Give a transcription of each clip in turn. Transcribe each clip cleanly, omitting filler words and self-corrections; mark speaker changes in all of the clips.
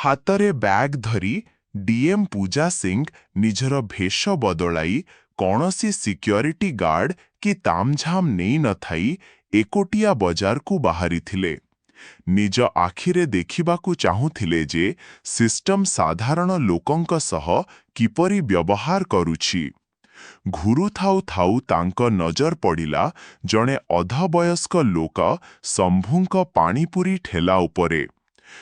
Speaker 1: ହାତରେ ବ୍ୟାଗ ଧରି ଡିଏମ୍ ପୂଜା ସିଂ ନିଜର ଭେଷ ବଦଳାଇ, କୌଣସି ସିକ୍ୟୁରିଟି ଗାର୍ଡ କି ତାମଝାମ ନେଇନଥାଇ ଏକୁଟିଆ ବଜାରକୁ ବାହାରିଥିଲେ। ନିଜ ଆଖିରେ ଦେଖିବାକୁ ଚାହୁଁଥିଲେ ଯେ ସିଷ୍ଟମ ସାଧାରଣ ଲୋକଙ୍କ ସହ କିପରି ବ୍ୟବହାର କରୁଛି। ଘୁରୁଥାଉ ଥାଉ ତାଙ୍କ ନଜର ପଡ଼ିଲା ଜଣେ ଅଧବୟସ୍କ ଲୋକ ଶମ୍ଭୁଙ୍କ ପାଣିପୁରୀ ଠେଲା ଉପରେ।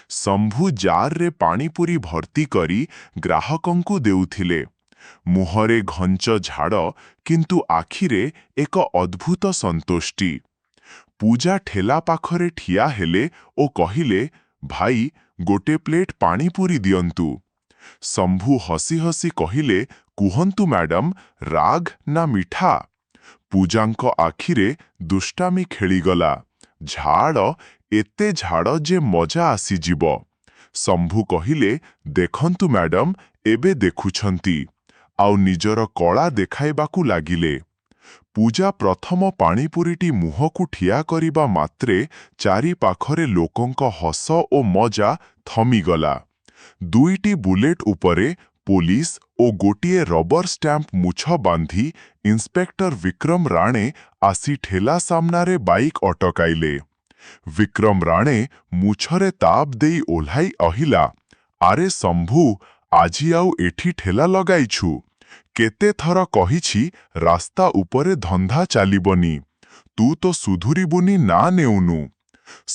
Speaker 1: ଶମ୍ଭୁ ଜାର୍ରେ ପାଣିପୁରୀ ଭର୍ତ୍ତି କରି ଗ୍ରାହକଙ୍କୁ ଦେଉଥିଲେ। ମୁହଁରେ ଘଞ୍ଚ ଝାଳ, କିନ୍ତୁ ଆଖିରେ ଏକ ଅଦ୍ଭୁତ ସନ୍ତୁଷ୍ଟି। ପୂଜା ଠେଲା ପାଖରେ ଠିଆ ହେଲେ ଓ କହିଲେ, "ଭାଇ, ଗୋଟେ ପ୍ଲେଟ୍ ପାଣିପୁରୀ ଦିଅନ୍ତୁ।" ଶମ୍ଭୁ ହସି ହସି କହିଲେ, "କୁହନ୍ତୁ ମ୍ୟାଡାମ, ରାଗ ନା ମିଠା?" ପୂଜାଙ୍କ ଆଖିରେ ଦୁଷ୍ଟାମି ଖେଳିଗଲା। ଝାଳ, ଏତେ ଝାଳ ଯେ ମଜା ଆସିଯିବ। ଶମ୍ଭୁ କହିଲେ, "ଦେଖନ୍ତୁ ମ୍ୟାଡାମ, ଏବେ ଦେଖୁଛନ୍ତି।" ଆଉ ନିଜର କଳା ଦେଖାଇବାକୁ ଲାଗିଲେ। ପୂଜା ପ୍ରଥମ ପାଣିପୁରୀଟି ମୁହଁକୁ ଠିଆ କରିବା ମାତ୍ରେ ଚାରିପାଖରେ ଲୋକଙ୍କ ହସ ଓ ମଜା ଥମିଗଲା। ଦୁଇଟି ବୁଲେଟ୍ ଉପରେ ପୋଲିସ ଓ ଗୋଟିଏ ରବର ଷ୍ଟାମ୍ପ ମୁଛ ବାନ୍ଧି ଇନ୍ସପେକ୍ଟର ବିକ୍ରମ ରାଣେ ଆସି ଠେଲା ସାମ୍ନାରେ ବାଇକ୍ ଅଟକାଇଲେ। ବିକ୍ରମ ରାଣେ ମୁଛରେ ତାବ ଦେଇ ଓହ୍ଲାଇ କହିଲା, "ଆରେ ଶମ୍ଭୁ, ଆଜି ଆଉ ଏଠି ଠେଲା ଲଗାଇଛୁ? କେତେ ଥର କହିଛି, ରାସ୍ତା ଉପରେ ଧନ୍ଦା ଚାଲିବନି। ତୁ ତ ସୁଧୁରିବୁନି ନା ନେଉନୁ।"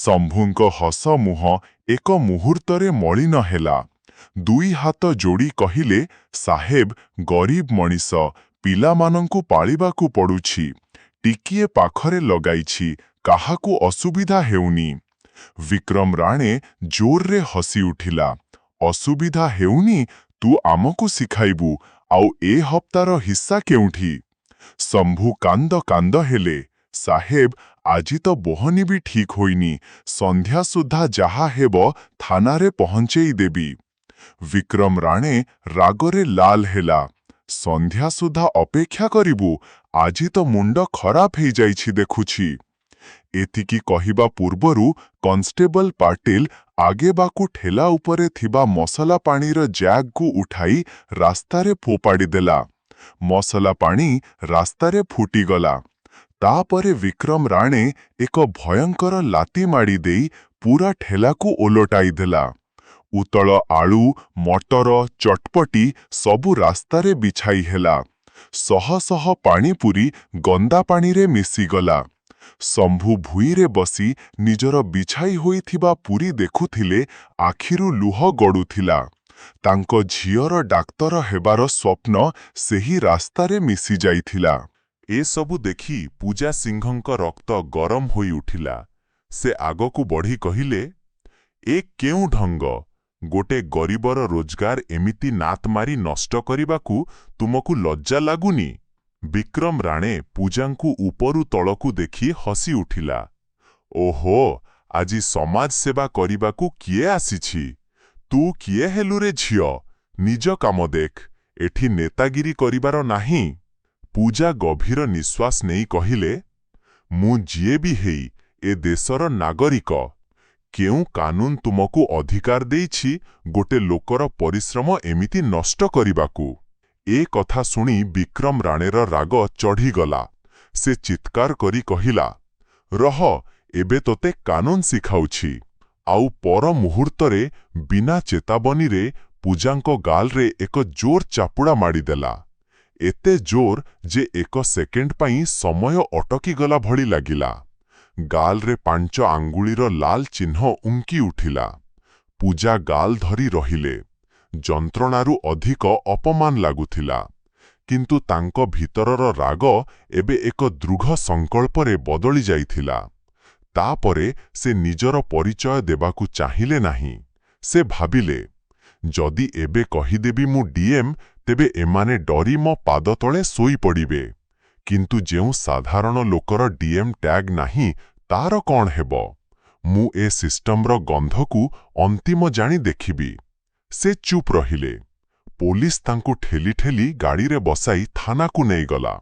Speaker 1: ଶମ୍ଭୁଙ୍କ ହସ ମୁହଁ ଏକ ମୁହୂର୍ତ୍ତରେ ମଳିନ ହେଲା। ଦୁଇ ହାତ ଯୋଡ଼ି କହିଲେ, "ସାହେବ, ଗରିବ ମଣିଷ, ପିଲାମାନଙ୍କୁ ପାଳିବାକୁ ପଡୁଛି। ଟିକିଏ ପାଖରେ ଲଗାଇଛି, କାହାକୁ ଅସୁବିଧା ହେଉନି।" ବିକ୍ରମ ରାଣେ ଜୋରରେ ହସି ଉଠିଲା। "ଅସୁବିଧା ହେଉନି? ତୁ ଆମକୁ ଶିଖାଇବୁ? ଆଉ ଏ ହପ୍ତାର ହିସ୍ସା କେଉଁଠି?" ଶମ୍ଭୁ କାନ୍ଦ କାନ୍ଦ ହେଲେ, "ସାହେବ, ଆଜି ତ ବୋହନି ବି ଠିକ୍ ହୋଇନି। ସନ୍ଧ୍ୟା ସୁଦ୍ଧା ଯାହା ହେବ ଥାନାରେ ପହଞ୍ଚେଇ ଦେବି।" ବିକ୍ରମ ରାଣେ ରାଗରେ ଲାଲ ହେଲା। "ସନ୍ଧ୍ୟା ସୁଦ୍ଧା ଅପେକ୍ଷା କରିବୁ? ଆଜି ତ ମୁଣ୍ଡ ଖରାପ ହେଇଯାଇଛି ଦେଖୁଛି।" ଏତିକି କହିବା ପୂର୍ବରୁ କନଷ୍ଟେବଲ ପାଟିଲ ଆଗେବାକୁ ଠେଲା ଉପରେ ଥିବା ମସଲା ପାଣିର ଜ୍ୟାଗକୁ ଉଠାଇ ରାସ୍ତାରେ ଫୋପାଡ଼ିଦେଲା। ମସଲା ପାଣି ରାସ୍ତାରେ ଫୁଟିଗଲା। ତାପରେ ବିକ୍ରମ ରାଣେ ଏକ ଭୟଙ୍କର ଲାତି ମାଡ଼ି ଦେଇ ପୁରା ଠେଲାକୁ ଓଲଟାଇ ଦେଲା। ଉତ୍ତଳ ଆଳୁ, ମଟର, ଚଟପଟି ସବୁ ରାସ୍ତାରେ ବିଛାଇ ହେଲା। ଶହ ଶହ ପାଣିପୁରୀ ଗନ୍ଦା ପାଣିରେ ମିଶିଗଲା। ଶମ୍ଭୁ ଭୂଇଁରେ ବସି ନିଜର ବିଛାଇ ହୋଇଥିବା ପୁରୀ ଦେଖୁଥିଲେ। ଆଖିରୁ ଲୁହ ଗଡୁଥିଲା। ତାଙ୍କ ଝିଅର ଡାକ୍ତର ହେବାର ସ୍ୱପ୍ନ ସେହି ରାସ୍ତାରେ ମିଶିଯାଇଥିଲା।
Speaker 2: ଏସବୁ ଦେଖି ପୂଜା ସିଂହଙ୍କ ରକ୍ତ ଗରମ ହୋଇ ଉଠିଲା। ସେ ଆଗକୁ ବଢ଼ି କହିଲେ, "ଏ କେଉଁ ଢଙ୍ଗ? ଗୋଟେ ଗରିବର ରୋଜଗାର ଏମିତି ଲାତ ମାରି ନଷ୍ଟ କରିବାକୁ ତୁମକୁ ଲଜ୍ଜା ଲାଗୁନି?" ବିକ୍ରମ ରାଣେ ପୂଜାଙ୍କୁ ଉପରୁ ତଳକୁ ଦେଖି ହସି ଉଠିଲା। "ଓହୋ, ଆଜି ସମାଜ ସେବା କରିବାକୁ କିଏ ଆସିଛି? ତୁ କିଏ ହେଲୁରେ ଝିଅ? ନିଜ କାମ ଦେଖ, ଏଠି ନେତାଗିରି କରିବାର ନାହିଁ।" ପୂଜା ଗଭୀର ନିଶ୍ୱାସ ନେଇ କହିଲେ, "ମୁଁ ଯିଏ ବି ହେଇ, ଏ ଦେଶର ନାଗରିକ। କେଉଁ କାନୁନ ତୁମକୁ ଅଧିକାର ଦେଇଛି ଗୋଟେ ଲୋକର ପରିଶ୍ରମ ଏମିତି ନଷ୍ଟ କରିବାକୁ?" ଏ କଥା ଶୁଣି ବିକ୍ରମ ରାଣେର ରାଗ ଚଢ଼ିଗଲା। ସେ ଚିତ୍କାର କରି କହିଲା, "ରହ, ଏବେ ତୋତେ କାନୁନ ଶିଖାଉଛି।" ଆଉ ପର ମୁହୂର୍ତ୍ତରେ ବିନା ଚେତାବନୀରେ ପୂଜାଙ୍କ ଗାଲରେ ଏକ ଜୋର ଚାପୁଡ଼ା ମାଡ଼ିଦେଲା। ଏତେ ଜୋର ଯେ ଏକ ସେକେଣ୍ଡ ପାଇଁ ସମୟ ଅଟକିଗଲା ଭଳି ଲାଗିଲା। ଗାଲରେ ପାଞ୍ଚ ଆଙ୍ଗୁଳିର ଲାଲ ଚିହ୍ନ ଉଙ୍କି ଉଠିଲା। ପୂଜା ଗାଲ ଧରି ରହିଲେ। ଯନ୍ତ୍ରଣାରୁ ଅଧିକ ଅପମାନ ଲାଗୁଥିଲା। କିନ୍ତୁ ତାଙ୍କ ଭିତରର ରାଗ ଏବେ ଏକ ଦୃଢ଼ ସଂକଳ୍ପରେ ବଦଳି ଯାଇଥିଲା। ତାପରେ ସେ ନିଜର ପରିଚୟ ଦେବାକୁ ଚାହିଁଲେ ନାହିଁ। ସେ ଭାବିଲେ, ଯଦି ଏବେ କହିଦେବି ମୁଁ ଡିଏମ୍, ତେବେ ଏମାନେ ଡରି ମୋ ପାଦ ତଳେ ଶୋଇପଡ଼ିବେ। କିନ୍ତୁ ଯେଉଁ ସାଧାରଣ ଲୋକର ଡିଏମ୍ ଟ୍ୟାଗ୍ ନାହିଁ, ତାର କଣ ହେବ? ମୁଁ ଏ ସିଷ୍ଟମର ଗନ୍ଧକୁ ଅନ୍ତିମ ଯାଏଁ ଦେଖିବି। ସେ ଚୁପ୍ ରହିଲେ। ପୋଲିସ ତାଙ୍କୁ ଠେଲି ଠେଲି ଗାଡ଼ିରେ ବସାଇ ଥାନାକୁ ନେଇଗଲା।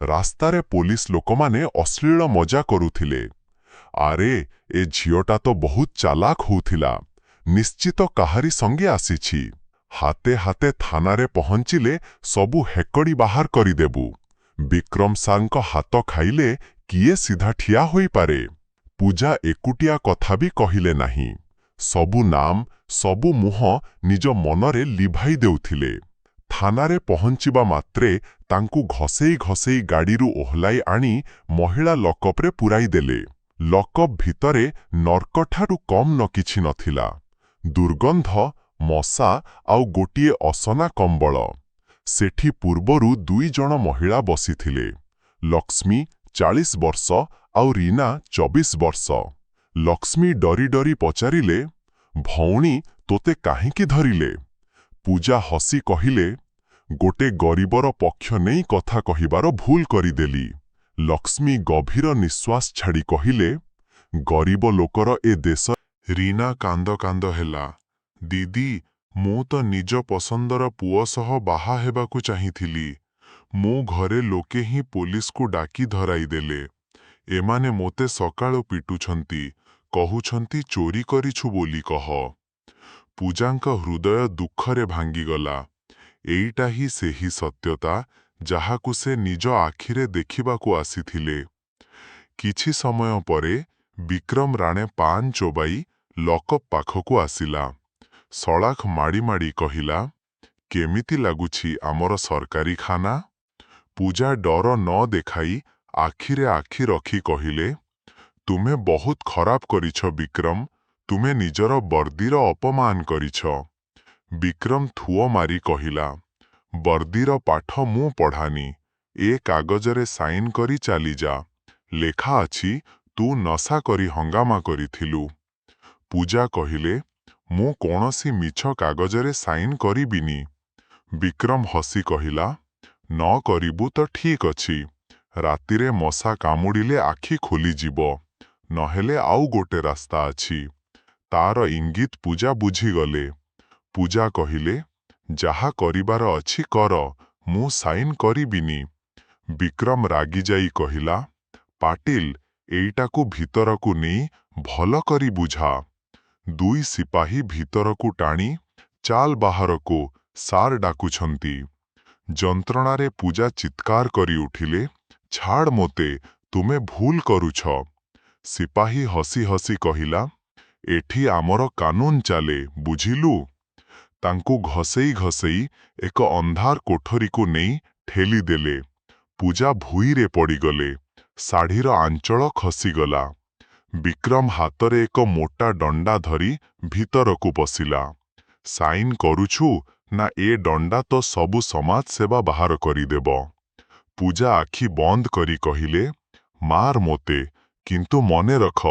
Speaker 2: ରାସ୍ତାରେ ପୋଲିସ ଲୋକମାନେ ଅଶ୍ଳୀଳ ମଜା କରୁଥିଲେ। "ଆରେ, ଏ ଝିଅଟା ତ ବହୁତ ଚାଲାକ ହଉଥିଲା। ନିଶ୍ଚିତ କାହାରି ସଙ୍ଗେ ଆସିଛି। ହାତେ ହାତେ ଥାନାରେ ପହଞ୍ଚିଲେ ସବୁ ହେକଡ଼ି ବାହାର କରିଦେବୁ। ବିକ୍ରମ ସାର୍ଙ୍କ ହାତ ଖାଇଲେ କିଏ ସିଧା ଠିଆ ହୋଇପାରେ? ପୂଜା ଏକୁଟିଆ କଥା ବି କହିଲେ ନାହିଁ। ସବୁ ନାମ, ସବୁ ମୁହଁ ନିଜ ମନରେ ଲିଭାଇ ଦେଉଥିଲେ। ଥାନାରେ ପହଞ୍ଚିବା ମାତ୍ରେ ତାଙ୍କୁ ଘଷେଇ ଘଷେଇ ଗାଡ଼ିରୁ ଓହ୍ଲାଇ ଆଣି ମହିଳା ଲକଅପ୍ରେ ପୂରାଇଦେଲେ। ଲକଅପ୍ ଭିତରେ ନର୍କଠାରୁ କମ୍ ନ କିଛି ନଥିଲା। ଦୁର୍ଗନ୍ଧ, ମଶା ଆଉ ଗୋଟିଏ ଅସନା କମ୍ବଳ। ସେଠି ପୂର୍ବରୁ ଦୁଇଜଣ ମହିଳା ବସିଥିଲେ। ଲକ୍ଷ୍ମୀ, 40 ବର୍ଷ, ଆଉ ରୀନା, 24 ବର୍ଷ। ଲକ୍ଷ୍ମୀ ଡରି ଡରି ପଚାରିଲେ, "ଭଉଣୀ, ତୋତେ କାହିଁକି ଧରିଲେ?" ପୂଜା ହସି କହିଲେ, "ଗୋଟେ ଗରିବର ପକ୍ଷ ନେଇ କଥା କହିବାର ଭୁଲ କରିଦେଲି।" ଲକ୍ଷ୍ମୀ ଗଭୀର ନିଶ୍ୱାସ ଛାଡ଼ି କହିଲେ, "ଗରିବ ଲୋକର ଏ ଦେଶ।" ରୀନା କାନ୍ଦ କାନ୍ଦ ହେଲା, "ଦିଦି, ମୁଁ ତ ନିଜ ପସନ୍ଦର ପୁଅ ସହ ବାହା ହେବାକୁ ଚାହିଁଥିଲି। ମୋ ଘରେ ଲୋକେ ହିଁ ପୋଲିସକୁ ଡାକି ଧରାଇଦେଲେ। ଏମାନେ ମୋତେ ସକାଳୁ ପିଟୁଛନ୍ତି, କହୁଛନ୍ତି ଚୋରି କରିଛୁ ବୋଲି କହ।" ପୂଜାଙ୍କ ହୃଦୟ ଦୁଃଖରେ ଭାଙ୍ଗିଗଲା। ଏଇଟା ହିଁ ସେହି ସତ୍ୟତା ଯାହାକୁ ସେ ନିଜ ଆଖିରେ ଦେଖିବାକୁ ଆସିଥିଲେ। କିଛି ସମୟ ପରେ ବିକ୍ରମ ରାଣେ ପାନ ଚୋବାଇ ଲକଅପ୍ ପାଖକୁ ଆସିଲା। ସଳାଖ ମାଡ଼ି ମାଡ଼ି କହିଲା, "କେମିତି ଲାଗୁଛି ଆମର ସରକାରୀ ଖାନା?" ପୂଜା ଡର ନ ଦେଖାଇ ଆଖିରେ ଆଖି ରଖି କହିଲେ, "ତୁମେ ବହୁତ ଖରାପ କରିଛ ବିକ୍ରମ। ତୁମେ ନିଜର ବର୍ଦ୍ଦିର ଅପମାନ କରିଛ।" ବିକ୍ରମ ଥୁଅ ମାରି କହିଲା, "ବର୍ଦ୍ଦିର ପାଠ ମୁଁ ପଢ଼ାନି। ଏ କାଗଜରେ ସାଇନ୍ କରି ଚାଲିଯା। ଲେଖା ଅଛି ତୁ ନଶା କରି ହଙ୍ଗାମା କରିଥିଲୁ।" ପୂଜା କହିଲେ, "ମୁଁ କୌଣସି ମିଛ କାଗଜରେ ସାଇନ୍ କରିବିନି।" ବିକ୍ରମ ହସି କହିଲା, "ନ କରିବୁ ତ ଠିକ୍ ଅଛି। ରାତିରେ ମଶା କାମୁଡ଼ିଲେ ଆଖି ଖୋଲିଯିବ। ନହେଲେ ଆଉ ଗୋଟେ ରାସ୍ତା ଅଛି।" ତାର ଇଙ୍ଗିତ ପୂଜା ବୁଝିଗଲେ। ପୂଜା କହିଲେ, "ଯାହା କରିବାର ଅଛି କର, ମୁଁ ସାଇନ୍ କରିବିନି।" ବିକ୍ରମ ରାଗିଯାଇ କହିଲା, "ପାଟିଲ, ଏଇଟାକୁ ଭିତରକୁ ନେଇ ଭଲ କରି ବୁଝା।" ଦୁଇ ସିପାହୀ ଭିତରକୁ ଟାଣି, "ଚାଲ ବାହାରକୁ, ସାର୍ ଡାକୁଛନ୍ତି।" ଯନ୍ତ୍ରଣାରେ ପୂଜା ଚିତ୍କାର କରି ଉଠିଲେ, "ଛାଡ଼ ମୋତେ, ତୁମେ ଭୁଲ କରୁଛ।" ସିପାହୀ ହସି ହସି କହିଲା, "ଏଠି ଆମର କାନୁନ ଚାଲେ, ବୁଝିଲୁ?" ତାଙ୍କୁ ଘଷେଇ ଘଷେଇ ଏକ ଅନ୍ଧାର କୋଠରୀକୁ ନେଇ ଠେଲିଦେଲେ। ପୂଜା ଭୂଇଁରେ ପଡ଼ିଗଲେ। ଶାଢ଼ୀର ଆଞ୍ଚଳ ଖସିଗଲା। ବିକ୍ରମ ହାତରେ ଏକ ମୋଟା ଡଣ୍ଡା ଧରି ଭିତରକୁ ପଶିଲା। "ସାଇନ୍ କରୁଛୁ ନା ଏ ଡଣ୍ଡା ତୋ ସବୁ ସମାଜ ସେବା ବାହାର କରିଦେବ?" ପୂଜା ଆଖି ବନ୍ଦ କରି କହିଲେ, "ମାର ମୋତେ, କିନ୍ତୁ ମନେ ରଖ,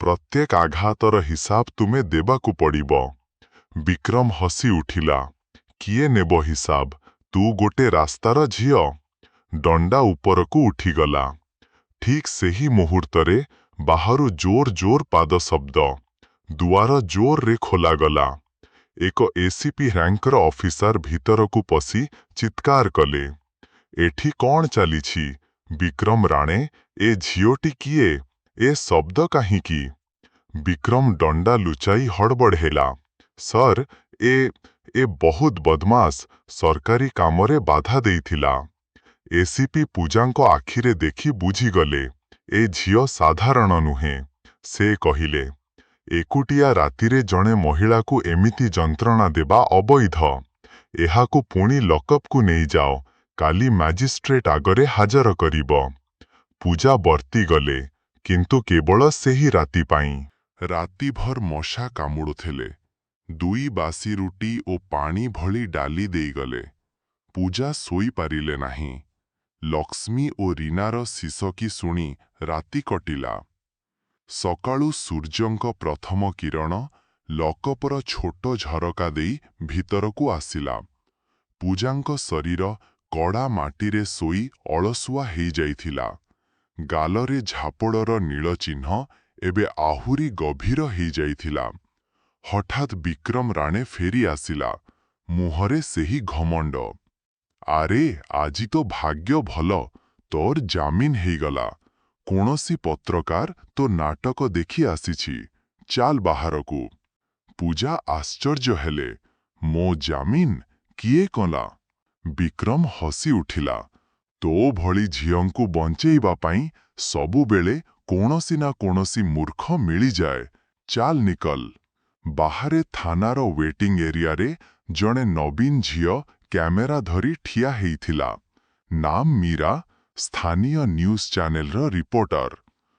Speaker 2: ପ୍ରତ୍ୟେକ ଆଘାତର ହିସାବ ତୁମେ ଦେବାକୁ ପଡ଼ିବ।" ବିକ୍ରମ ହସି ଉଠିଲା, "କିଏ ନେବ ହିସାବ? ତୁ ଗୋଟେ ରାସ୍ତାର ଝିଅ।" ଡଣ୍ଡା ଉପରକୁ ଉଠିଗଲା। ଠିକ୍ ସେହି ମୁହୂର୍ତ୍ତରେ ବାହାରୁ ଜୋର ଜୋର ପାଦ ଶବ୍ଦ। ଦୁଆର ଜୋରରେ ଖୋଲାଗଲା। ଏକ ଏସିପି ରାଙ୍କର ଅଫିସର ଭିତରକୁ ପଶି ଚିତ୍କାର କଲେ, "ଏଠି କଣ ଚାଲିଛି? ବିକ୍ରମ ରାଣେ, ଏ ଝିଅଟି କିଏ? ଏ ଶବ୍ଦ କାହିଁକି?" ବିକ୍ରମ ଡଣ୍ଡା ଲୁଚାଇ ହଡ଼ବଡ଼ ହେଲା, "ସର୍, ଏ ବହୁତ ବଦମାସ। ସରକାରୀ କାମରେ ବାଧା ଦେଇଥିଲା।" ଏସିପି ପୂଜାଙ୍କ ଆଖିରେ ଦେଖି ବୁଝିଗଲେ, ଏ ଝିଅ ସାଧାରଣ ନୁହେଁ। ସେ କହିଲେ, "ଏକୁଟିଆ ରାତିରେ ଜଣେ ମହିଳାକୁ ଏମିତି ଯନ୍ତ୍ରଣା ଦେବା ଅବୈଧ। ଏହାକୁ ପୁଣି ଲକଅପ୍କୁ ନେଇଯାଅ। କାଲି ମାଜିଷ୍ଟ୍ରେଟ୍ ଆଗରେ ହାଜର କରିବ।" ପୂଜା ବର୍ତ୍ତିଗଲେ, କିନ୍ତୁ କେବଳ ସେହି ରାତି ପାଇଁ। ରାତିଭର ମଶା କାମୁଡ଼ୁଥିଲେ। ଦୁଇ ବାସି ରୁଟି ଓ ପାଣି ଭଳି ଡାଲି ଦେଇଗଲେ। ପୂଜା ଶୋଇପାରିଲେ ନାହିଁ। ଲକ୍ଷ୍ମୀ ଓ ରୀନାର ସିସକି ଶୁଣି ରାତି କଟିଲା। ସକାଳୁ ସୂର୍ଯ୍ୟଙ୍କ ପ୍ରଥମ କିରଣ ଲକଅପର ଛୋଟ ଝରକା ଦେଇ ଭିତରକୁ ଆସିଲା। ପୂଜାଙ୍କ ଶରୀର କଡ଼ା ମାଟିରେ ଶୋଇ ଅଳସୁଆ ହେଇଯାଇଥିଲା। ଗାଲରେ ଝାପଡ଼ର ନୀଳ ଚିହ୍ନ ଏବେ ଆହୁରି ଗଭୀର ହେଇଯାଇଥିଲା। ହଠାତ୍ ବିକ୍ରମ ରାଣେ ଫେରି ଆସିଲା, ମୁହଁରେ ସେହି ଘମଣ୍ଡ। "ଆରେ, ଆଜି ତ ଭାଗ୍ୟ ଭଲ, ତୋର ଜାମିନ ହେଇଗଲା। କୌଣସି ପତ୍ରକାର ତୋ ନାଟକ ଦେଖି ଆସିଛି। ଚାଲ ବାହାରକୁ।" ପୂଜା ଆଶ୍ଚର୍ଯ୍ୟ ହେଲେ, ମୋ ଜାମିନ କିଏ କଲା? ବିକ୍ରମ ହସି ଉଠିଲା, ତୋ ଭଳି ଝିଅଙ୍କୁ ବଞ୍ଚେଇବା ପାଇଁ ସବୁବେଳେ କୌଣସି ନା କୌଣସି ମୂର୍ଖ ମିଳିଯାଏ। ଚାଲ, ନିକଲ। ବାହାରେ ଥାନାର ୱେଟିଂ ଏରିଆରେ ଜଣେ ନବୀନ ଝିଅ କ୍ୟାମେରା ଧରି ଠିଆ ହେଇଥିଲା। ନାମ ମୀରା, ସ୍ଥାନୀୟ ନ୍ୟୁଜ୍ ଚ୍ୟାନେଲର ରିପୋର୍ଟର।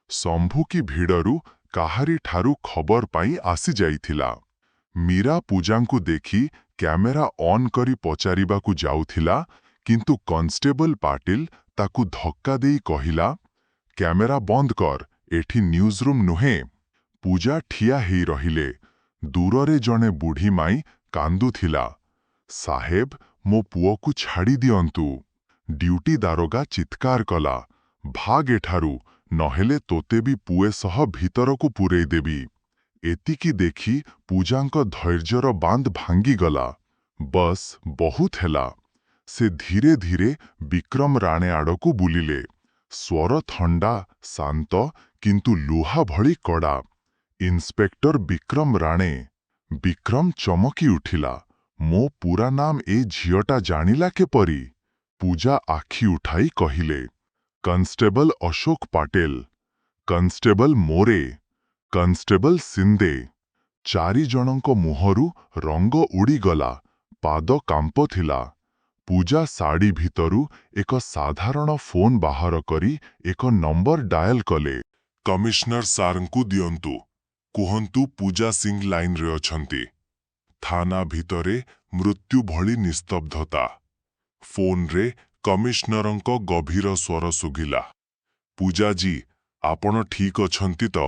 Speaker 2: ଶମ୍ଭୁକି ଭିଡ଼ରୁ କାହାରିଠାରୁ ଖବର ପାଇ ଆସିଯାଇଥିଲା। ମୀରା ପୂଜାଙ୍କୁ ଦେଖି କ୍ୟାମେରା ଅନ୍ କରି ପଚାରିବାକୁ ଯାଉଥିଲା, କିନ୍ତୁ କନଷ୍ଟେବଲ ପାଟିଲ ତାକୁ ଧକ୍କା ଦେଇ କହିଲା, କ୍ୟାମେରା ବନ୍ଦ କର, ଏଠି ନ୍ୟୁଜରୁମ୍ ନୁହେଁ। ପୂଜା ଠିଆ ହେଇ ରହିଲେ। ଦୂରରେ ଜଣେ ବୁଢ଼ୀ ମାଇଁ କାନ୍ଦୁଥିଲା, ସାହେବ, ମୋ ପୁଅକୁ ଛାଡ଼ି ଦିଅନ୍ତୁ। ଡ୍ୟୁଟି ଦାରୋଗା ଚିତ୍କାର କଲା, ଭାଗ ଏଠାରୁ, ନହେଲେ ତୋତେ ବି ପୁଏ ସହ ଭିତରକୁ ପୂରେଇଦେବି। ଏତିକି ଦେଖି ପୂଜାଙ୍କ ଧୈର୍ଯ୍ୟର ବାନ୍ଧ ଭାଙ୍ଗିଗଲା। ବସ୍, ବହୁତ ହେଲା। ସେ ଧୀରେ ଧୀରେ ବିକ୍ରମ ରାଣେ ଆଡ଼କୁ ବୁଲିଲେ। ସ୍ୱର ଥଣ୍ଡା, ଶାନ୍ତ, କିନ୍ତୁ ଲୁହା ଭଳି କଡ଼ା। ଇନ୍ସପେକ୍ଟର ବିକ୍ରମ ରାଣେ। ବିକ୍ରମ ଚମକି ଉଠିଲା, ମୋ ପୁରା ନାମ ଏ ଝିଅଟା ଜାଣିଲା କିପରି? ପୂଜା ଆଖି ଉଠାଇ କହିଲେ, କନଷ୍ଟେବଲ ଅଶୋକ ପାଟିଲ, କନଷ୍ଟେବଲ ମୋରେ, କନଷ୍ଟେବଲ ସିନ୍ଦେ। ଚାରିଜଣଙ୍କ ମୁହଁରୁ ରଙ୍ଗ ଉଡ଼ିଗଲା, ପାଦ କାମ୍ପୁଥିଲା। ପୂଜା ଶାଢ଼ୀ ଭିତରୁ ଏକ ସାଧାରଣ ଫୋନ୍ ବାହାର କରି ଏକ ନମ୍ବର ଡାଏଲ କଲେ। କମିଶନର ସାର୍ଙ୍କୁ ଦିଅନ୍ତୁ। କୁହନ୍ତୁ ପୂଜା ସିଂ ଲାଇନରେ ଅଛନ୍ତି। ଥାନା ଭିତରେ ମୃତ୍ୟୁ ଭଳି ନିସ୍ତବ୍ଧତା। ଫୋନ୍ରେ କମିଶନରଙ୍କ ଗଭୀର ସ୍ୱର ଶୁଭିଲା, ପୂଜାଜୀ, ଆପଣ ଠିକ୍ ଅଛନ୍ତି ତ?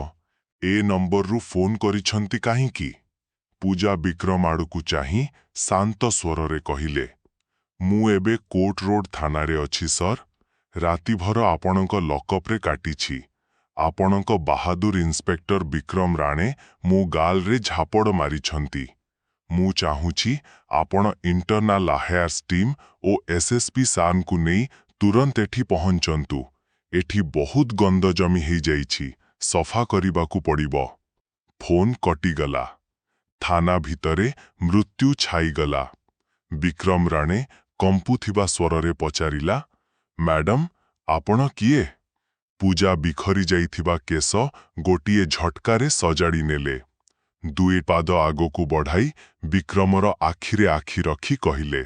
Speaker 2: ଏ ନମ୍ବରରୁ ଫୋନ୍ କରିଛନ୍ତି କାହିଁକି? ପୂଜା ବିକ୍ରମ ଆଡ଼କୁ ଚାହିଁ ଶାନ୍ତ ସ୍ୱରରେ କହିଲେ, ମୁଁ ଏବେ କୋର୍ଟ ରୋଡ୍ ଥାନାରେ ଅଛି ସର୍। ରାତିଭର ଆପଣଙ୍କ ଲକଅପ୍ରେ କାଟିଛି। ଆପଣଙ୍କ ବାହାଦୁର ଇନ୍ସପେକ୍ଟର ବିକ୍ରମ ରାଣେ ମୋ ଗାଲରେ ଝାପଡ଼ ମାରିଛନ୍ତି। ମୁଁ ଚାହୁଁଛି ଆପଣ ଇଣ୍ଟରନାଲ ଆଫେୟାର୍ସ ଟିମ୍ ଓ ଏସ୍ଏସ୍ପି ସାର୍ଙ୍କୁ ନେଇ ତୁରନ୍ତ ଏଠି ପହଞ୍ଚନ୍ତୁ। ଏଠି ବହୁତ ଗନ୍ଦ ଜମି ହେଇଯାଇଛି, ସଫା କରିବାକୁ ପଡ଼ିବ। ଫୋନ୍ କଟିଗଲା। ଥାନା ଭିତରେ ମୃତ୍ୟୁ ଛାଇଗଲା। ବିକ୍ରମ ରାଣେ କମ୍ପୁଥିବା ସ୍ୱରରେ ପଚାରିଲା, ମ୍ୟାଡମ୍, ଆପଣ କିଏ? ପୂଜା ବିଖରି ଯାଇଥିବା କେଶ ଗୋଟିଏ ଝଟକାରେ ସଜାଡ଼ି ନେଲେ। ଦୁଇ ପାଦ ଆଗକୁ ବଢ଼ାଇ ବିକ୍ରମର ଆଖିରେ ଆଖି ରଖି କହିଲେ,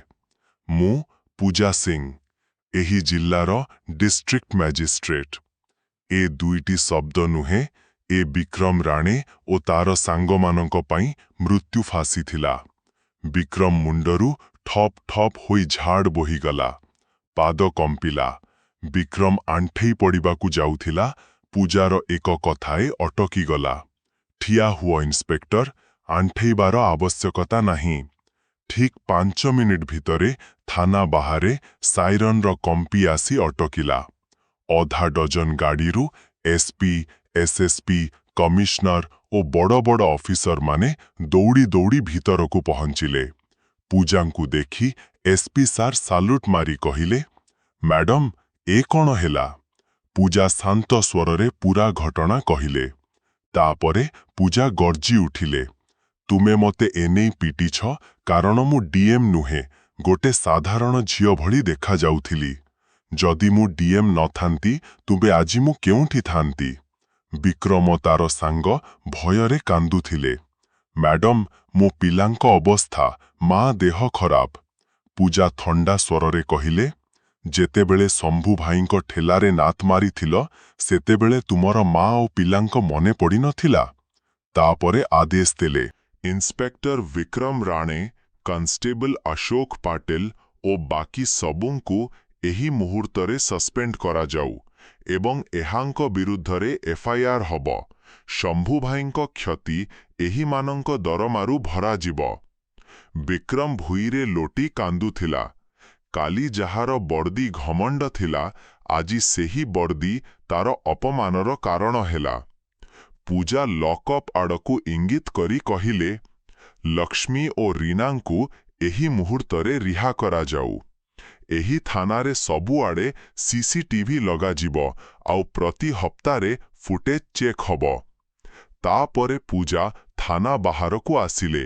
Speaker 2: ମୁଁ ପୂଜା ସିଂ, ଏହି ଜିଲ୍ଲାର ଡିଷ୍ଟ୍ରିକ୍ଟ ମ୍ୟାଜିଷ୍ଟ୍ରେଟ୍। ଏ ଦୁଇଟି ଶବ୍ଦ ନୁହେଁ, ଏ ବିକ୍ରମ ରାଣେ ଓ ତାର ସାଙ୍ଗମାନଙ୍କ ପାଇଁ ମୃତ୍ୟୁ ଫାଶୀ ଥିଲା। ବିକ୍ରମ ମୁଣ୍ଡରୁ ଠପ୍ ଠପ୍ ହୋଇ ଝାଳ ବୋହିଗଲା। ପାଦ କମ୍ପିଲା। ବିକ୍ରମ ଆଣ୍ଠେଇ ପଡ଼ିବାକୁ ଯାଉଥିଲା, ପୂଜାର ଏକ କଥାରେ ଅଟକିଗଲା। ଠିଆ ହୁଅ ଇନ୍ସପେକ୍ଟର, ଆଣ୍ଠେଇବାର ଆବଶ୍ୟକତା ନାହିଁ। ଠିକ୍ 5 ମିନିଟ୍ ଭିତରେ ଥାନା ବାହାରେ ସାଇରନର କମ୍ପି ଆସି ଅଟକିଲା। ଅଧା ଡଜନ ଗାଡ଼ିରୁ ଏସ୍ପି, ଏସ୍ଏସ୍ପି, କମିଶନର ଓ ବଡ଼ ବଡ଼ ଅଫିସରମାନେ ଦୌଡ଼ି ଦୌଡ଼ି ଭିତରକୁ ପହଞ୍ଚିଲେ। ପୂଜାଙ୍କୁ ଦେଖି ଏସ୍ପି ସାର୍ ସାଲୁଟ୍ ମାରି କହିଲେ, ମ୍ୟାଡମ୍, ଏ କ'ଣ ହେଲା? ପୂଜା ଶାନ୍ତ ସ୍ୱରରେ ପୂରା ଘଟଣା କହିଲେ। ତାପରେ ପୂଜା ଗର୍ଜି ଉଠିଲେ, ତୁମେ ମୋତେ ଏନେଇ ପିଟିଛ କାରଣ ମୁଁ ଡିଏମ୍ ନୁହେଁ, ଗୋଟେ ସାଧାରଣ ଝିଅ ଭଳି ଦେଖାଯାଉଥିଲି। ଯଦି ମୁଁ ଡିଏମ୍ ନଥାନ୍ତି, ତୁମେ ଆଜି ମୁଁ କେଉଁଠି ଥାନ୍ତି? ବିକ୍ରମ ତାର ସାଙ୍ଗ ଭୟରେ କାନ୍ଦୁଥିଲେ, ମ୍ୟାଡମ୍, ମୋ ପିଲାଙ୍କ ଅବସ୍ଥା, ମା ଦେହ ଖରାପ। ପୂଜା ଥଣ୍ଡା ସ୍ୱରରେ କହିଲେ, ଯେତେବେଳେ ଶମ୍ଭୁ ଭାଇଙ୍କ ଠେଲାରେ ଲାତ ମାରିଥିଲ, ସେତେବେଳେ ତୁମର ମା ଓ ପିଲାଙ୍କ ମନେ ପଡ଼ିନଥିଲା? ତାପରେ ଆଦେଶ ଦେଲେ, ଇନ୍ସପେକ୍ଟର ବିକ୍ରମ ରାଣେ, କନଷ୍ଟେବଲ ଅଶୋକ ପାଟିଲ ଓ ବାକି ସବୁଙ୍କୁ ଏହି ମୁହୂର୍ତ୍ତରେ ସସ୍ପେଣ୍ଡ କରାଯାଉ ଏବଂ ଏହାଙ୍କ ବିରୁଦ୍ଧରେ ଏଫଆଇଆର୍ ହବ। ଶମ୍ଭୁ ଭାଇଙ୍କ କ୍ଷତି ଏହିମାନଙ୍କ ଦରମାରୁ ଭରାଯିବ। ବିକ୍ରମ ଭୂଇଁରେ ଲୋଟି କାନ୍ଦୁଥିଲା। କାଲି ଯାହାର ବର୍ଦ୍ଦି ଘମଣ୍ଡ ଥିଲା, ଆଜି ସେହି ବର୍ଦ୍ଦି ତାର ଅପମାନର କାରଣ ହେଲା। ପୂଜା ଲକଅପ୍ ଆଡ଼କୁ ଇଙ୍ଗିତ କରି କହିଲେ, ଲକ୍ଷ୍ମୀ ଓ ରୀନାଙ୍କୁ ଏହି ମୁହୂର୍ତ୍ତରେ ରିହା କରାଯାଉ। ଏହି ଥାନାରେ ସବୁଆଡ଼େ ସିସିଟିଭି ଲଗାଯିବ ଆଉ ପ୍ରତି ହପ୍ତାରେ ଫୁଟେଜ୍ ଚେକ୍ ହବ। ତାପରେ ପୂଜା ଥାନା ବାହାରକୁ ଆସିଲେ।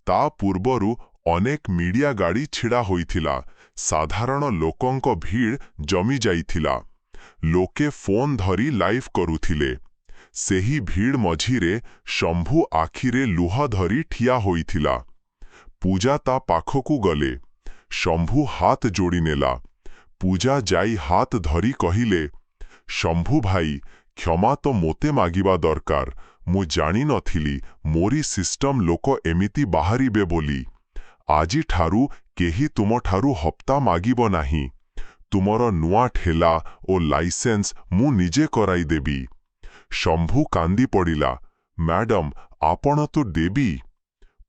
Speaker 2: ତା ପୂର୍ବରୁ ଅନେକ ମିଡିଆ ଗାଡ଼ି ଛିଡ଼ା ହୋଇଥିଲା, ସାଧାରଣ ଲୋକଙ୍କ ଭିଡ଼ ଜମିଯାଇଥିଲା। ଲୋକେ ଫୋନ୍ ଧରି ଲାଇଭ୍ କରୁଥିଲେ। ସେହି ଭିଡ଼ ମଝିରେ ଶମ୍ଭୁ ଆଖିରେ ଲୁହ ଧରି ଠିଆ ହୋଇଥିଲା। ପୂଜା ତା ପାଖକୁ ଗଲେ। ଶମ୍ଭୁ ହାତ ଯୋଡ଼ିନେଲା। ପୂଜା ଯାଇ ହାତ ଧରି କହିଲେ, "ଶମ୍ଭୁ ଭାଇ, କ୍ଷମା ତ ମୋତେ ମାଗିବା ଦରକାର। ମୁଁ ଜାଣିନଥିଲି ମୋରି ସିଷ୍ଟମ ଲୋକ ଏମିତି ବାହାରିବେ ବୋଲି। ଆଜିଠାରୁ କେହି ତୁମଠାରୁ ହପ୍ତା ମାଗିବ ନାହିଁ। ତୁମର ନୂଆ ଠେଲା ଓ ଲାଇସେନ୍ସ ମୁଁ ନିଜେ କରାଇଦେବି।" ଶମ୍ଭୁ କାନ୍ଦି ପଡ଼ିଲା, "ମ୍ୟାଡମ୍, ଆପଣ ତ ଦେବୀ।"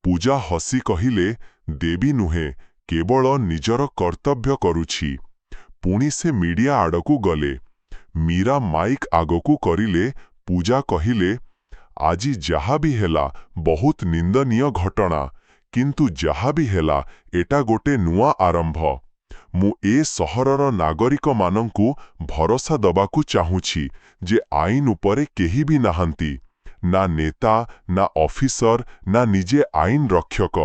Speaker 2: ପୂଜା ହସି କହିଲେ, "ଦେବୀ ନୁହେଁ, କେବଳ ନିଜର କର୍ତ୍ତବ୍ୟ କରୁଛି।" ପୁଣି ସେ ମିଡିଆ ଆଡ଼କୁ ଗଲେ। ମୀରା ମାଇକ୍ ଆଗକୁ କରିଲେ। ପୂଜା କହିଲେ, "ଆଜି ଯାହା ବି ହେଲା, ବହୁତ ନିନ୍ଦନୀୟ ଘଟଣା। କିନ୍ତୁ ଯାହା ବି ହେଲା, ଏଟା ଗୋଟେ ନୂଆ ଆରମ୍ଭ। ମୁଁ ଏ ସହରର ନାଗରିକମାନଙ୍କୁ ଭରସା ଦବାକୁ ଚାହୁଁଛି ଯେ ଆଇନ ଉପରେ କେହି ବି ନାହାନ୍ତି, ନା ନେତା, ନା ଅଫିସର, ନା ନିଜେ ଆଇନ ରକ୍ଷକ।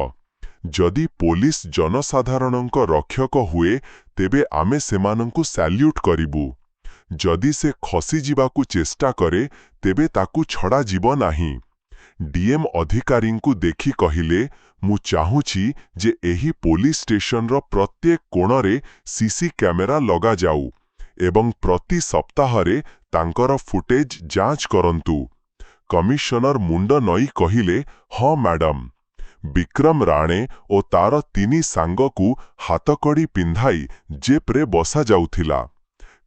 Speaker 2: ଯଦି ପୋଲିସ ଜନସାଧାରଣଙ୍କ ରକ୍ଷକ ହୁଏ, ତେବେ ଆମେ ସେମାନଙ୍କୁ ସାଲ୍ୟୁଟ୍ କରିବୁ। ଯଦି ସେ ଖସିଯିବାକୁ ଚେଷ୍ଟା କରେ, ତେବେ ତାକୁ ଛଡ଼ାଯିବ ନାହିଁ।" ଡିଏମ୍ ଅଧିକାରୀଙ୍କୁ ଦେଖି କହିଲେ, "ମୁଁ ଚାହୁଁଛି ଯେ ଏହି ପୋଲିସ ଷ୍ଟେସନର ପ୍ରତ୍ୟେକ କୋଣରେ ସିସି କ୍ୟାମେରା ଲଗାଯାଉ ଏବଂ ପ୍ରତି ସପ୍ତାହରେ ତାଙ୍କର ଫୁଟେଜ୍ ଯାଞ୍ଚ କରନ୍ତୁ।" କମିଶନର ମୁଣ୍ଡ ନଇଁ କହିଲେ, "ହଁ ମ୍ୟାଡମ୍।" ବିକ୍ରମ ରାଣେ ଓ ତାର ତିନି ସାଙ୍ଗକୁ ହାତକଡ଼ି ପିନ୍ଧାଇ ଜିପ୍ରେ ବସାଯାଉଥିଲା।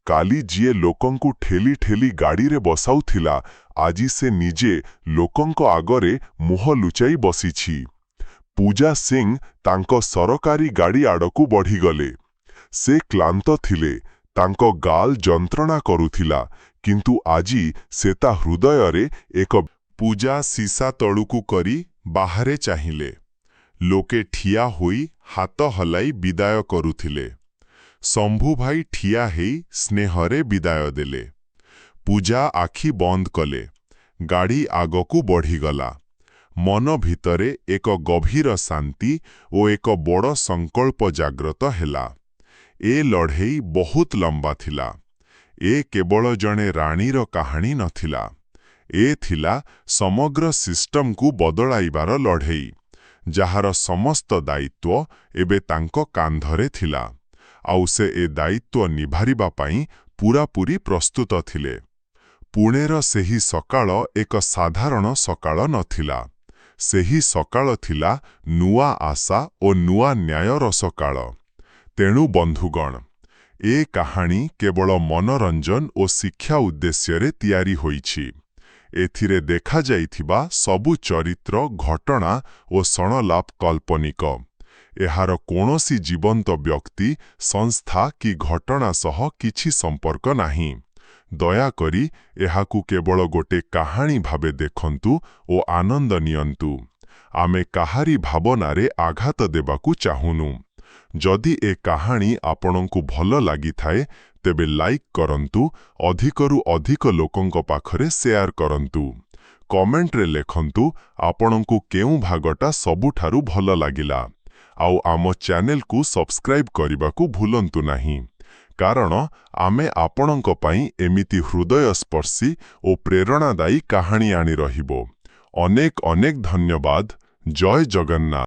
Speaker 2: କାଲି ଯିଏ ଲୋକଙ୍କୁ ଠେଲି ଠେଲି ଗାଡ଼ିରେ ବସାଉଥିଲା, ଆଜି ସେ ନିଜେ ଲୋକଙ୍କ ଆଗରେ ମୁହଁ ଲୁଚାଇ ବସିଛି। ପୂଜା ସିଂ ତାଙ୍କ ସରକାରୀ ଗାଡ଼ି ଆଡ଼କୁ ବଢ଼ିଗଲେ। ସେ କ୍ଳାନ୍ତ ଥିଲେ, ତାଙ୍କ ଗାଲ ଯନ୍ତ୍ରଣା କରୁଥିଲା, କିନ୍ତୁ ଆଜି ସେ ତା ହୃଦୟରେ ଏକ
Speaker 1: ପୂଜା ସୀସା ତଳକୁ କରି ବାହାରେ ଚାହିଁଲେ। ଲୋକେ ଠିଆ ହୋଇ ହାତ ହଲାଇ ବିଦାୟ କରୁଥିଲେ। ଶମ୍ଭୁ ଭାଇ ଠିଆ ହେଇ ସ୍ନେହରେ ବିଦାୟ ଦେଲେ। ପୂଜା ଆଖି ବନ୍ଦ କଲେ। ଗାଡ଼ି ଆଗକୁ ବଢ଼ିଗଲା। ମନ ଭିତରେ ଏକ ଗଭୀର ଶାନ୍ତି ଓ ଏକ ବଡ଼ ସଂକଳ୍ପ ଜାଗ୍ରତ ହେଲା। ଏ ଲଢ଼େଇ ବହୁତ ଲମ୍ବା ଥିଲା। ଏ କେବଳ ଜଣେ ରାଣୀର କାହାଣୀ ନଥିଲା। ଏ ଥିଲା ସମଗ୍ର ସିଷ୍ଟମକୁ ବଦଳାଇବାର ଲଢ଼େଇ, ଯାହାର ସମସ୍ତ ଦାୟିତ୍ୱ ଏବେ ତାଙ୍କ କାନ୍ଧରେ ଥିଲା। ଆଉ ସେ ଏ ଦାୟିତ୍ୱ ନିଭାରିବା ପାଇଁ ପୂରାପୂରି ପ୍ରସ୍ତୁତ ଥିଲେ। ପୁଣେର ସେହି ସକାଳ ଏକ ସାଧାରଣ ସକାଳ ନଥିଲା। ସେହି ସକାଳ ଥିଲା ନୂଆ ଆଶା ଓ ନୂଆ ନ୍ୟାୟର ସକାଳ। ତେଣୁ ବନ୍ଧୁଗଣ, ଏ କାହାଣୀ କେବଳ ମନୋରଞ୍ଜନ ଓ ଶିକ୍ଷା ଉଦ୍ଦେଶ୍ୟରେ ତିଆରି ହୋଇଛି। ଏଥିରେ ଦେଖାଯାଇଥିବା ସବୁ ଚରିତ୍ର, ଘଟଣା ଓ ସଂଳାପ କାଳ୍ପନିକ। ଏହାର କୌଣସି ଜୀବନ୍ତ ବ୍ୟକ୍ତି, ସଂସ୍ଥା କି ଘଟଣା ସହ କିଛି ସମ୍ପର୍କ ନାହିଁ। ଦୟାକରି ଏହାକୁ କେବଳ ଗୋଟେ କାହାଣୀ ଭାବେ ଦେଖନ୍ତୁ ଓ ଆନନ୍ଦ ନିଅନ୍ତୁ। ଆମେ କାହାରି ଭାବନାରେ ଆଘାତ ଦେବାକୁ ଚାହୁଁନୁ। ଯଦି ଏ କାହାଣୀ ଆପଣଙ୍କୁ ଭଲ ଲାଗିଥାଏ, ତେବେ ଲାଇକ୍ କରନ୍ତୁ, ଅଧିକରୁ ଅଧିକ ଲୋକଙ୍କ ପାଖରେ ସେୟାର କରନ୍ତୁ। କମେଣ୍ଟରେ ଲେଖନ୍ତୁ ଆପଣଙ୍କୁ କେଉଁ ଭାଗଟା ସବୁଠାରୁ ଭଲ ଲାଗିଲା। ଆଉ ଆମ ଚ୍ୟାନେଲକୁ ସବସ୍କ୍ରାଇବ୍ କରିବାକୁ ଭୁଲନ୍ତୁ ନାହିଁ, କାରଣ ଆମେ ଆପଣଙ୍କ ପାଇଁ ଏମିତି ହୃଦୟସ୍ପର୍ଶୀ ଓ ପ୍ରେରଣାଦାୟୀ କାହାଣୀ ଆଣି ରହିବୁ। ଅନେକ ଅନେକ ଧନ୍ୟବାଦ। ଜୟ ଜଗନ୍ନାଥ।